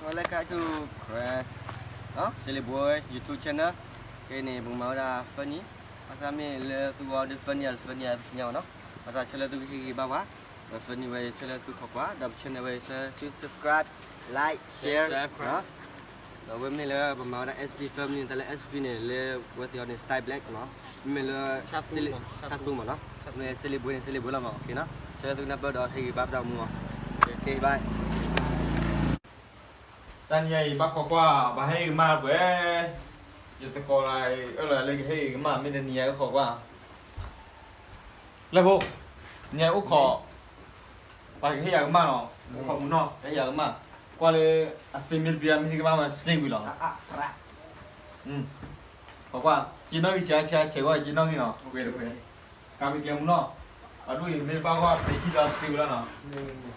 Welcome to Karen, Silly Boy YouTube channel. ခဲအံၤန့ၣ် ပကမၤဝဲဒၣ် funny. ဘၣ်ဆၣ်မ့ၢ်လၢသုဂီၢ်ဒုး funny အတ funny အသ့ၣ်ညါဘၣ်နီၤ. ဘၣ်ဆၣ်ဆၢလၢသုကဟ့ၣ်ဂံၢ်ဘါပှၤ, ဒီး funny ဝဲအံၤဆၢလၢသုခိးကွၢ်, ဒီးပ channel ဝဲအံၤဆၢသု subscribe, like, share နီၤ. ဒီးဝဲမ့ၢ်လၢပမၤဝဲဒၣ် S P family န့ၣ် တၢ်လၢ S P န့ၣ် လၢဝဲသ့ၣ်အီၤန့ၣ် style black နီၤ. မ့မ့ၢ်လၢ ဆၣ်သူမး, မ့ၢ် Silly Boy န့ၣ် Silly Boy လီၤမး, နီၤ. ဆၢလၢသုကနၢ်ပၢၢ်ဒီးဟ့ၣ်ဂံၢ်ဘါပတၢ်အိၣ်မူအီၤ, ကဲ bye. တနံၤအံၤ ဘၣ်ခိးကွၢ် ဘၣ်ဟ့ၣ်ဂံၢ်မးပှဲၤ, ယသကိးလၢအအၢၣ်လီၤလၢကဟ့ၣ်ဂံၢ်မး မ့ၢ်တနံၤအံၤ အိၣ်ခိးကွၢ် လၢဖိ, နအိၣ်ခိး, ပှၤကဟ့ၣ်ယၤကမၣ်နီၤ, အိၣ်ခိးမုၢ်နီၢ် ကဟ့ၣ်ယၤကမၣ်, ကွၢ်လၢ အစ့မ့ၢ်တပျံၤ မ့ၢ်ဟ့ၣ်ကမၣ်ဝဲစ့ဝံၤလီၤ. ကွၢ်ကွၢ် က့ၤနီၣ်ဂံၢ်ဆဲးဆဲးဆဲးကွၢ် က့ၤနီၣ်ဂံၢ်နီၤ, ဝဲတခွဲး, ကးမ့ၢ်ကဲမုၢ်နီၢ်, အဒိၣ်အံၤမ့ၢ်ဘၣ်ကွၢ် ပှ့ၤထံဒီးစ့ဝံၤလီၤနီၤ.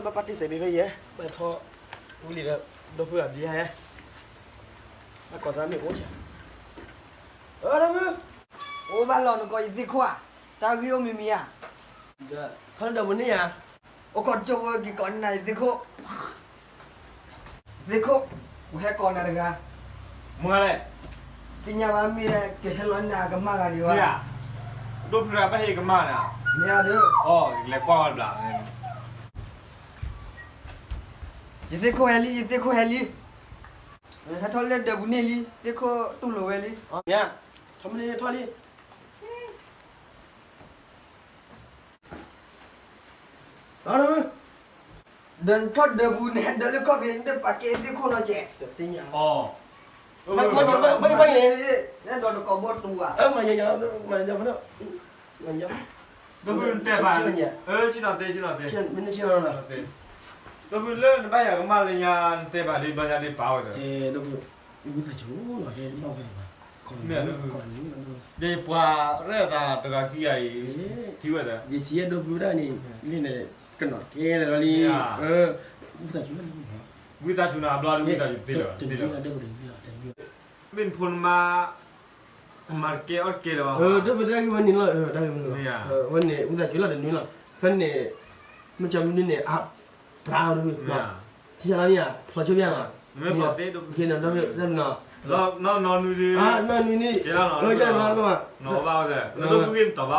ဘၣ်ပာ်တ့ၢ်စဲးဘ့ၣ်ဖဲယဲၢ်, ဘၣ်ထီၣ်, ဝံၤလံဒီး, ဒီပုၢ်အဘျံးဟဲ, ဘၣ်ကီၢ်စၢ်မ့ၢ်အိၣ်, ဒီပုၢ်, အိၣ်ဘၣ်လီၤနကီးယသ့ၣ်ခိၣ်ဧါ, တၢ်ဂ့ၢ်အိၣ်မံၤမံၤဧါ, ထီၣ်လၢဒီးပူၤန့ၣ်ဧါ, အိၣ်ခိးတကၠိဖိက့ၤကိးန့ၢ်နၤယသ့ၣ်ခိၣ် သ့ၣ်ခိၣ်, ပဟဲကိးနၤတဂၤ, မ့ၢ်လဲၣ်, သ့ၣ်ညါဘၣ်မ့ၢ်ကဟဲလီၤနၤကမၣ်ဂၤဒံးဘၣ်, ဒိၣ်ဖုဂၤဘၣ်ဟ့ၣ်ကမၣ်နၤ, မ့ၢ်ဧါဒီး, လဲၤကွၢ်ဝဲတဘျီ, ယသ့ၣ်ခိၣ်ဟဲလံ ယသ့ၣ်ခိၣ်ဟဲလံ, ဟဲထီၣ်လၢဒၢးပူၤန့ၣ်လံ သ့ၣ်ခိၣ်တူၢ်လိာ်ဝဲလံ, မ့ၢ်ဧါ, ထီၣ်မ့ၢ်န့ၣ်ထီၣ်လံ ဒီးနထီၣ်ဒၢးပူၤန့ၣ် ဒၢးလၢခီၣ်ဖံး နတပာ်ကဲသ့ၣ်ခိၣ်နီတစဲး, သ့ၣ်ညါ, ဘၣ်ဘၣ်န့ၣ်, အဲၣ်ဒိးနကိာ်ဘီတူၤဧါ, ဒီပုၢ်တဲဘၣ်, ဆ့ၣ်နီၤတဲ ဆ့ၣ်နီၤတဲ, ဒီပုၢ်လၢနဘၣ်ယၤကမၣ်လၢညါ နတဲဘၣ်ဒ်ဘျီညါဒ်ပာ်ဝဲဒီး, ဝံသးစူၤလီၤ ဟဲဘၣ်ဝဲဒၣ်, မ့ၢ်, ဒီးယပှၤရဲၣ်အသးတဂၤခံဂၤအံၤ, ထံၣ်ဝဲဒီး, ယထံၣ်အဲၣ်ဒိးပုၢ်ဝဲဒၣ်န့ၣ်, န့ၣ်, ကနီၤကဲလီၤလံ, ဝံသးစူၤ, ဝံသးစူၤနၤအဘျီဒ်ဝံသးစူၤသ့လီၤ, မ့ၢ်နဖိနမါ, မၤတကဲအီၣ်တကဲလၢၤဘၣ်, ဒီပုၢ်တၢ်ဂ့ၢ်ဝဲန့ၣ်လီၤ, တၢ်ဂ့ၢ်ဝဲန့ၣ်လီၤ, ဝဲန့ၣ် ဝံသးစူၤလီၤတနွံလီၤ, ဖဲန့ၣ်, မ့ၢ်ကမနုၤန့ၣ် အ, ပြးဒီး, ထံၣ်လၢမ့ၢ်ဧါ ဖျိးဆိပျၢ်လီၤ, မ့ၢ်ဖျိးသ့, နီၢ်နွံ, နီၢ်နွံန့ၣ်, နီၢ်နွံန့ၣ်, နီၢ်ဘၣ်ဝဲ, နီၢ်ဘၣ်ဝဲ,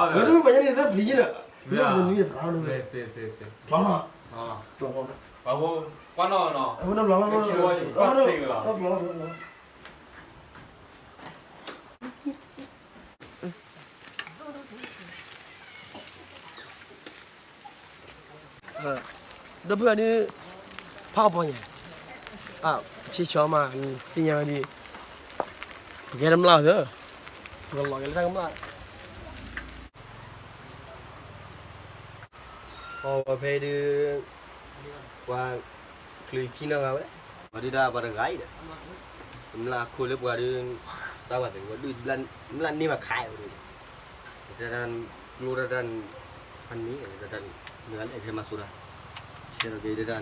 ဒီပုၢ်ဂ့ၢ်န့ၣ်တီၤဘၣ်ဝဲ, ဒီပုၢ်မၤညါန့ၣ်သၢပျံၤယဲၢ်လီၤ, ဖျိးလီၤ, ပှၤဖိ, ကွၢ်နီၣ်နီၤ, ကွၢ်စ့လီၤ ဒီပုၢ်ဝဲၢ်ဒုး, ဖးအီၣ်ပီညါ, ဆ့ဆီမး, သ့ၣ်ညါဝဲဒၣ်, ပကဲတမျၢ်သၢ, ပကလီၤက့ၤလၢတၢ်ကမျၢ် အဝဲဖဲဒုး, ပှၤ, ချုးခံနီၢ်ဂၤဝဲ, ပှၤဒုးဒၣ်ပှၤတဂၤအံၤဒီး, မျၢ်ခိၣ်လၢပှၤဒုး, စၢ်ဝဲသ့ၣ်ဝဲဒုး, မျၢ်န့ၢ်ဘၣ်ခါဝဲဒုး, တၢ်တၢ်, ကျိတၢ်တၢ်, ဖးန့ၣ်, တၢ်တၢ်, မ့ၢ်လၢအဲၣ်ထဲမၤစိတၢ်, ဆဲးထီၣ်က့ၤတၢ်တၢ်န့ၣ်,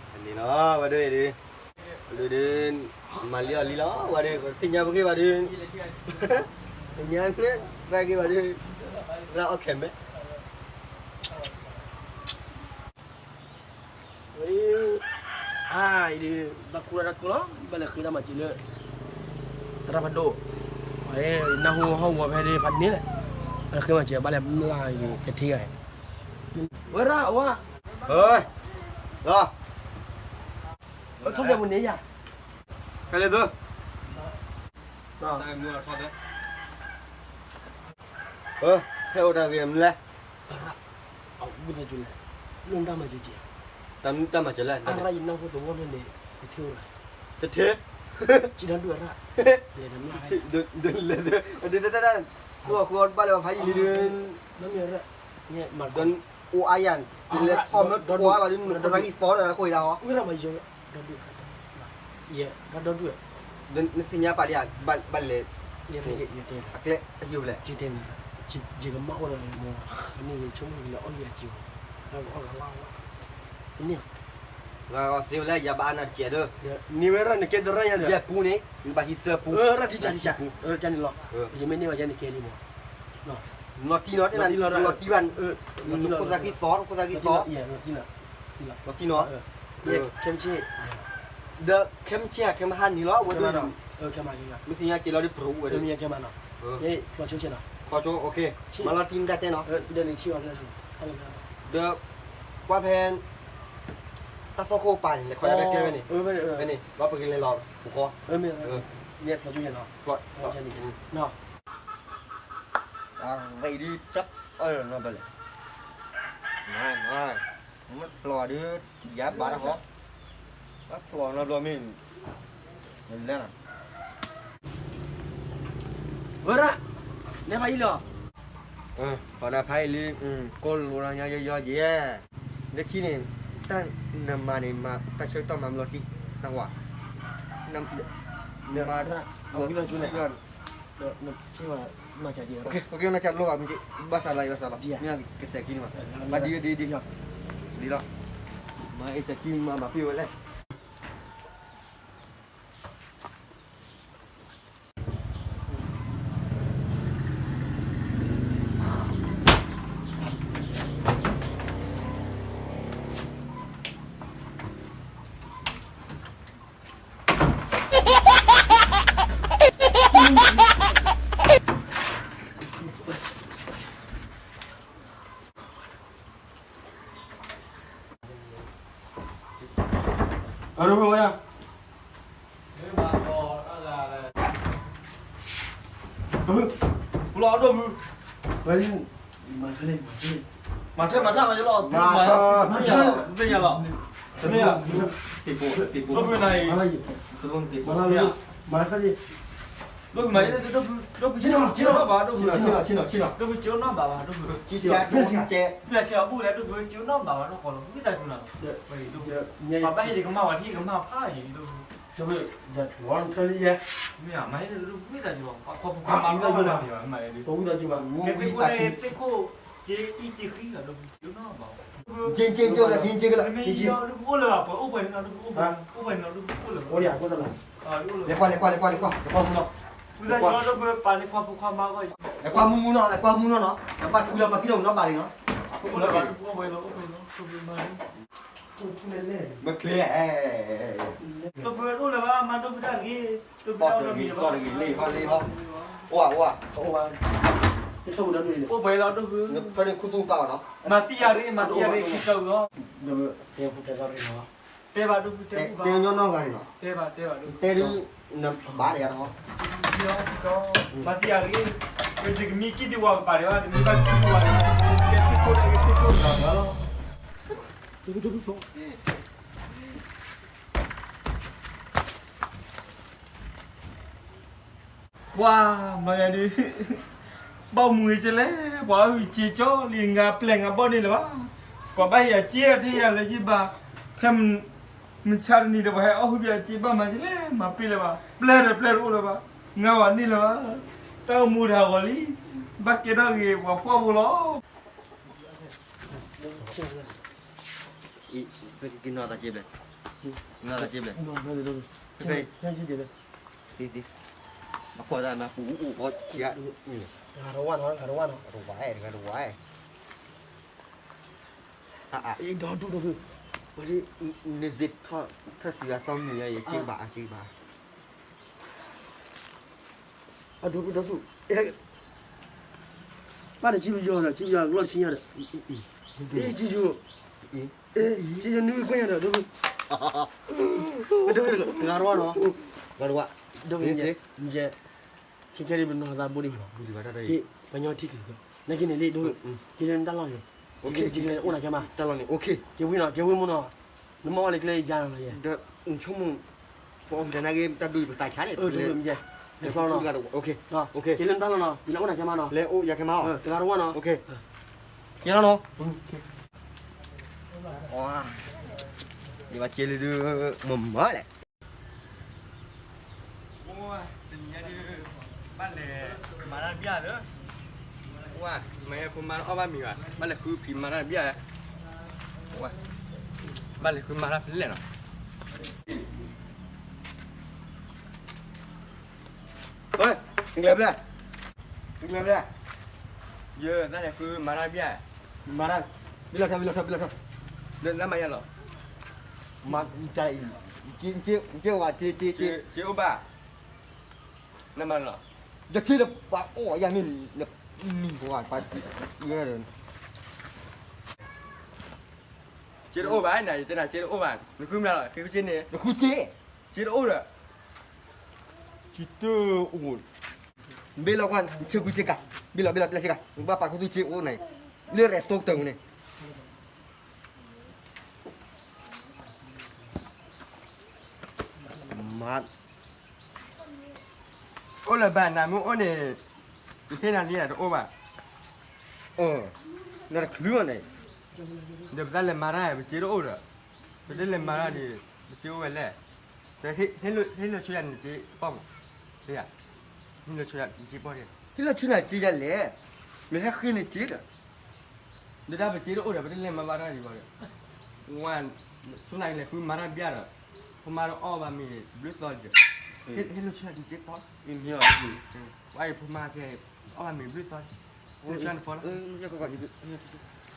ဖးန့ၣ်လီၤ ဝဲဒုးအံၤဒုး ဒုးဒုး, မၤလံအီၣ်လံလီၤ ဝဲဒုး သ့ၣ်ညါပဂ့ၢ်ဘၣ်ဒုး, သ့ၣ်ညါန့ၣ် ရၢ်ဂ့ၤဘၣ်ဒုး, ရၢ်အီၣ်ခဲမဲာ်, ဝဲဒုး, အါအံၤဒုး, ဘၣ်ကူတၢ်တၢ်ကူလီၤ ဘၣ်လဲၤဃ့တၢ်မၤစၢၤလၢ သရၣ်ဖးဒိၣ်, နၢ်ဟူဟီၣ်ကဝီၤဖဲဒုးဖးန့ၣ်လဲၣ်, ဘၣ်လဲၤဃ့မၤစၢၤ ဘၣ်လဲၤမျၢ်ဂ့ၤ ကထံဂၤ, ဝဲရၣ်ဝါ, လီၤ ထီၣ်ဒၢးပူၤန့ၣ်ယၤ, ဖဲလဲၣ်သၢ, ဟဲအိၣ်တၢ်ဂ့ၤမနုၤလဲၣ်, အဝံသးစူၤလဲၣ်, လၢတၢ်မၤစၢၤ, တၢ်မၤစၢၤလဲၣ်, အရၣ်ယနၢ်ဟူသဝီဖဲန့ၣ်, တထ့, တထ့, လဲၤတမျၢ်, လဲၤ, ဃိဃိဘၣ်လဲၤဘၣ်ဖးယံာ်လံဒုး, မ့ၢ်ရၣ်, အိၣ်အါယၤ, လဲၤထီၣ်မ့ၢ်ကွၢ်ဘၣ်ဒုး နခိၣ်သၣ်ဂံၢ်သီဒီး နခိၣ်အံၤဒၣ်ဟီ, နသ့ၣ်ညါပာ်လံဧါ, ဘၣ်လဲၤ, အကျဲအယိာ်လဲၣ်, ယကမၣ်အိၣ်ဒီးမ့ၢ်, န့ၣ်ဆိကမိၣ်လၢအီၣ်ယၤက့ၤဝဲ, န့ၣ် ဂၤဂီၤသ့ဝဲလၢယဘၣ်အါနၤတစဲးဒီး န့ၢ်ဝဲရၣ်နကဲတရၣ်ညါဒီး ယပူန့ၣ် နဘၣ်ဟံးသၢပူ ရၣ်ထံၣ်ကၢ်ထံၣ်ကၢ် ကၢ်န့ၣ်လီၤ ယမ့ၢ်န့ၢ်ဝဲယဲန့ၣ်ကဲလံမး နီၢ်တံၢ်နီၢ် နီၢ်တံၢ်ဘၣ် ခိၣ်သၣ်ဃံသီ ခိၣ်သၣ်ဃံသီ နီၢ်တံၢ်နီၢ် ခဲမုၢ်ဆ့ၣ် ဒီးခဲမုၢ်ဆ့ၣ်ဧါ ခဲမုၢ်ဟါန့ၣ်လီၤ ဝဲဒၣ် မ့ၢ်သ့ၣ်ညါက့ၤလီၤဒ်ပြူဝဲဒၣ် ဖျိဆိ မၤလီၤတံၢ်နတၢ်တဲနီၤ ဒီး ကွၢ်ဖဲ တၢ်သီၣ်ခိၣ်ပာ်န့ၣ် လဲၤခီယါဖဲကျဲဝဲန့ၣ် ဖဲန့ၣ် ဘၣ်ပကလဲၤလီၤပူၤဃီ အဝဲအံၤဒ် တၢ်အၢၣ်လီၤနီတဘျီလဲၣ် မ့ၢ်ဖျိဒ် ယါဘၣ်တၢ်ဃီ ဘၣ်ဖျိနီတဘျီမ့ၢ် လဲၤ ဝဲဒၣ် နဲဖးယံၤလီၤ ပှၤနဖးအံၤလံ ကိးလိာ်ညီညီယဲယဲ လၢခံန့ၣ် တၢ်နမၤန့ၣ် မၤတၢ်ဆၢကတီၢ်မၤမလီၤတံၢ် နဝၤ နမၤ နစးလိဘၣ် ဘၣ်စးလီၤ ဘၣ်စးလီၤ မ့ၢ်ကစဲးခံန့ၣ်ဘၣ် ဘၣ်ဒ်ဒ်ဒ် ဒ်လီၤ မၤအ့ၣ်စဲးခံမၤဘၣ်ပ့ၢ်ဝဲလဲၣ် အဒိ ပလီၤအဒိၣ်မုၢ် မၤထဲ မၤထဲ မၤထဲ မၤထဲ မၤထဲ မၤထဲ မၤထဲ ဒိၣ်ဖုနၤအံၤ မၤထဲ ဒိၣ်ဖုမၤယဲ ဒိၣ်ဖုကၠိနီၢ်ဘၣ်ဘၣ် ဒိၣ်ဖု ဒိၣ်ဖုကၠိနီၢ်ဘၣ်ဘၣ် ဒိၣ်ဖု ကၠိနီၢ်ဘၣ်ဘၣ် ဒိၣ်ဖု ကၠိနီၢ်ဘၣ်ဘၣ် ဒိၣ်ဖု ကၠိနီၢ်ဘၣ်ဘၣ် ဒိၣ်ဖု ပှၤဘၣ်ဟ့ၣ်ကမၣ်ဝဲ ဟ့ၣ်ကမၣ်ဖးအံၤ ဒိၣ်ဖု မ့ၢ်မၤဟ့ၣ်ဒိၣ်ဖု ဝံသးစူၤ ပှၤခိးဖိခွါမၤလီၤမၤလီၤမ့ၢ် ဝံသးစူၤ ကဲသ့ၣ်ခိၣ်န့ၣ် သ့ၣ်ခိၣ် ကၠ့အံၣ်ကၠ့ဃံလီၤ ဒိၣ်ဖုကၠိနီၢ်ဘၣ် ကၠ့ကၠ့ကၠ့ကလၢ ကၠ့ကၠ့ကလၢ မ့ၢ်ယီဒိၣ်ဖုအိၣ်လၢၤဘၣ် ပှၤအိၣ်ပှဲၤန့ၣ်လီၤ ဒိၣ်ဖုအိၣ်ပှဲၤ အိၣ်ပှဲၤန့ၣ်လီၤ ဒိၣ်ဖုအိၣ်လၢၤဘၣ် လဲၤကွၢ် လဲၤကွၢ် လဲၤကွၢ် လဲၤကွၢ် လဲၤကွၢ်မူနီၤ ဝံသးစူၤ ဒိၣ်ဖု ပာ်န့ၢ်ပှၤဖိခွါမၤဂီၢ်အံၤ လဲၤကွၢ်မူမူနီၤ လဲၤကွၢ်မူနီၤနီၤ ဒိၣ်ဖုအိၣ်လၢၤဘၣ် ဒိၣ်ဖုအိၣ်လၢၤဘၣ် ဒိၣ်ဖုအိၣ်လၢၤဘၣ် ဒိၣ်ဖုအိၣ်လၢၤဘၣ် မ့ၢ်ကျဲ ဒိၣ်ဖုအိၣ်လၢၤဘၣ် မၤဒိၣ်ဖုတၢ်ဂ့ၤ ဒိၣ်ဖုတၢ်ဂ့ၤ သီၣ်တဂ့ၤ လ့ၣ်ဟီ လ့ၣ်ဟီ အိၣ်ဧါ အိၣ်ဧါ အိၣ်ဘၣ်လီၤ ဒိၣ်ဖု ဖဲန့ၣ်ခူသူၣ်ပာ်အီၤနီၤ မၤသံယၤရ့ မၤသံယၤရ့ ကစၢ်အုးလီၤ ဒိၣ်ဖု တဲဖိတဲသီၣ်ရ့နီၤ တဲဘၣ်ဒိၣ်ဖု တဲဘၣ် တဲညီနီၢ်ဂၤန့ၣ်နီၤ တဲဘၣ် တဲဘၣ်ဒိၣ်ဖု တဲဒုး နဘၣ်ဒီးယၤနီၤ မၤသံယၤရ့ ပယကမံကံၢ်ဒုးဝၤကပၤဒံးဘၣ် တမ့ၢ်ဘၣ်ကံၢ်ဒုးဝၤဒံးဘၣ် ကဲသ့ၣ်ခိၣ်န့ၣ် ကဲသ့ၣ်ခိၣ်န့ၣ်လီၤ ပှၤမၤယၤဒုး ဘၣ်မူဂ့ၤကလဲၣ် ပှၤအီၣ်ဝံၤစ့ကၠီလံ ငါပျဲၢ်ငါဘီၣ်န့ၣ်လၢၤဘၣ် ပှၤဘၣ်ဟ့ၣ်အစ့အထံယၤလၢယဘၣ် ဖဲမုၢ်ဆါတနံၤဒီး ပှၤဟဲအီၣ်ဟုဘၣ်အစ့ဘၣ်မၤကလဲၣ် မၤပ့ၢ်လၢၤဘၣ် ပျဲၢ်ဒီးပျဲၢ်တအိၣ်လၢၤဘၣ် ငါဝၤန့ၣ်လၢၤဘၣ် တၢ်အိၣ်မူတၢ်ဂီၤလံ ဘၣ်ကဲထီၣ်ဂ့ၤပှၤဖှီၣ်ဖိလီၤ က့ၤနီၢ်သးစ့ဘျဲၣ် နီၢ်သးစ့ဘျဲၣ် ဖဲ သ့သ့ မၤဖှီၣ်သးမၤပူၤအိၣ်ဃီဆံး တဂၤတဝါနီၤ တဂၤတဝါနီၤ တဝါအဲၣ် တဂၤတဝါအဲၣ် အ့ ဒီဒူၣ်ဒီဒူၣ် နစ့ထီၣ်စံးဂၤသီမုၢ်ယါ ယစ့ကဘၣ် အစ့ကဘၣ် အဒိဒိဒိဒိၣ် ဘၣ်ဒီးစံးပယီၤဒီး စံးပယီၤကလီၢ်တဆံညါဒီး အ့ စံးယိၤ အ့ စံးယိၤနွံခွဲညါဒီး ဒိၣ်ဖု ဒိၣ်ဖုတဂၤတဝါနီၤ တဂၤတဝါ ဒိၣ်ဖု ယဲ ခဲခဲဒ်ပနီၢ်သးဘိဒံးမးနီၤ ပှၤညီထံၣ်က့ၤ နာ်က့န့ၣ်လံ ဒိၣ်ဖု က့ၤလၢနတၢ်လီၢ်န့ၣ် က့ၤလၢနတၢ်လီၢ်န့ၣ် တၢ်လီၢ်န့ၣ် က့ၤဝံၤနီၤ က့ၤဝံၤမ့ၢ်နီၤ နမ့ၢ်အီၣ်လၢကျဲယါနီၤ နဆိကမိၣ် ပအီၣ်ကတၢၢ်နာ်က့ တၢ်ဒိၣ်ယပသးဆါန့ၣ် လဲၤဖျီနီၤ က့ၤလၢနတၢ်လီၢ်နီၤ ယနအိၣ်နၤခဲမးနီၤ လဲၤအိၣ်ယၤခဲမး တဂၤတဝါနီၤ က့ၤလီၤနီၤ ယဘၣ်က့ၤလၢဒုး မ့ၢ်မၤလဲၣ် တနံၤညါဒုး ဘၣ်လဲၤမၤတၢ်တဘျၣ်လၢ ဝါ မၤယဲဖိမါအီၣ်ဘၣ်မံၤဘၣ် ဘၣ်လဲၤဃုဖံးမၤတၢ်တဘျၣ်လၢ ဝဲ, ဘၣ်လဲၤဃုမၤတၢ်ဖဲလဲၣ်နီၤ. ဝဲ, နကျဲၤဖဲလဲၣ်, နကျဲၤဖဲလဲၣ်. ယတၢ်လဲၤဃုမၤတၢ်ဘၣ်, မၤတၢ်, ဘံၣ်လီၤထီ, ဘံၣ်လီၤထီ, ဘံၣ်လီၤထီ, နမၤယၤလီၤ. မၤ, က့အိၣ်ဘၣ်, နမၤလီၤ. ယဆ့ဒီးပှၤအီၣ်ယၤမ့ၢ်, နမံၤပှၤပှၤ, က့တအိၣ်ဘၣ်, နယတဲနၤက့တအိၣ်ဘၣ်, နဃုမနုၤလီၤ, ဃုက့န့ၣ်, ဃုက့, က့တအိၣ်ဒီး, က့တအိၣ်, ဘ့ၣ်လီၤကွၢ်, ဆ့ကူဆ့ကၤ, ဘ့ၣ်လီၤ, ဘ့ၣ်လီၤ, ဘ့ၣ်လီၤဆ့ကၤ, နဘၣ်ပာ်ခူသူၣ်က့အိၣ်နၤ, လၢ restaurant တၢ်န့ၣ် မၤ, အိၣ်လၢၤဘၣ်, နမ့ၢ်အိၣ်န့ၣ်, ယဟ့ၣ်နၤလံနၤတအိၣ်ဘၣ်. နတချုးဘၣ်န့ၣ်, ဒီးပတၢ်လဲၤမၤတၢ် ပစ့တအိၣ်ဒီး, ပတလဲၤမၤတၢ်ဒီး, ပစ့အိၣ်ဝဲလဲၣ်. ဟ့ၣ်လီၤဆူယၤနစ့ပီၢ်မး, ဟ့ၣ်လီၤဆူယၤနစ့ပီၢ်, ဟ့ၣ်လီၤဆူနစ့ယၤလဲၣ်, မ့ၢ်ဟဲဃ့နစ့ဒီး ဒီးတၢ်ပစ့တအိၣ်ဒီး ပတလဲၤမၤဘၣ်တၢ်ဒံးဘၣ်ဒီး, ဝဲ, ဆူနၤကလဲၤဃုမၤတၢ်ဘၣ်ဒီး, ဖိမါတအီၣ်ဘၣ်မ့ၤဘျုးသီဒီး, ဟ့ၣ်လီၤဆူနစ့ပီၢ်, ဝဲအံၤဖိမါကဲ, အီၣ်ဘၣ်မ့ၤဘျုးသီ, ဟ့ၣ်လီၤဆူနပီၢ်လီၤ.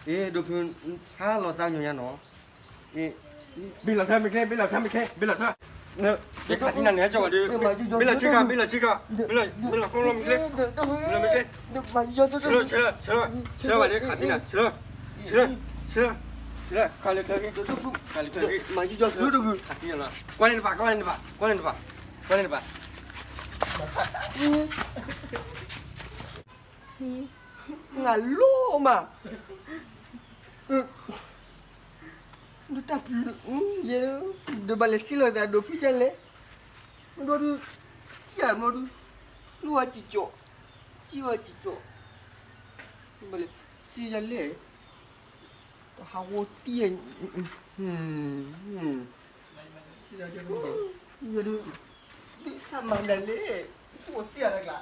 အ့ ဒိးဖု, ဟါလီၤသးညိၣ်ညါနီၤ, ဘ့ၣ်လီၤထၢမ့ၢ်ချ့, ဘ့ၣ်လီၤထၢမ့ၢ်ချ့, ဘ့ၣ်လီၤထၢ, ယခးသံနၤန့ၣ် ဟဲကၠီဝဲဒီး, ဘ့ၣ်လီၤဆ့ကၤ, ဘ့ၣ်လီၤဆ့ကၤ, ဘ့ၣ်လီၤ, ဘ့ၣ်လီၤခီလီၤမ့ၢ်ချ့, ဘ့ၣ်လီၤမ့ၢ်ချ့, ဆၢလၢ, ဆၢလၢ, ဆၢလၢ, ဆၢလၢဝဲဒီး ခးသံနၤ, ဆၢလၢ, ဆၢလၢ, ဆၢလၢ, ခးလၢချၢဂ့ၤ, ခးလၢချၢဂ့ၤ, ခးသံနၤလီၤ, ကွၢ်န့ၣ်တပၤ, ကွၢ်န့ၣ်တပၤ, ကွၢ်န့ၣ်တပၤ, ကွၢ်န့ၣ်တပၤ, နလိၣ်မး ဒုးတၢ်ပျုၤ, ယဲ, ဒီးဘၣ်လဲၤစံၣ်လီၤသးဒိးဖုၣ်ကၢ်လဲၣ်, မဒိဒု, ယၤမဒု, ကျိဝဲစံၣ်ကၠီ, စံၣ်ဝဲစံၣ်ကၠီ, ဘၣ်လဲၤစံၣ်ယၤလဲၣ်, ပဟးဂီၤတံၢ်, ယဲဒု, ဒုးတၢ်မၤဒၣ်လဲၣ်, ကျိသံၣ်အတကျါ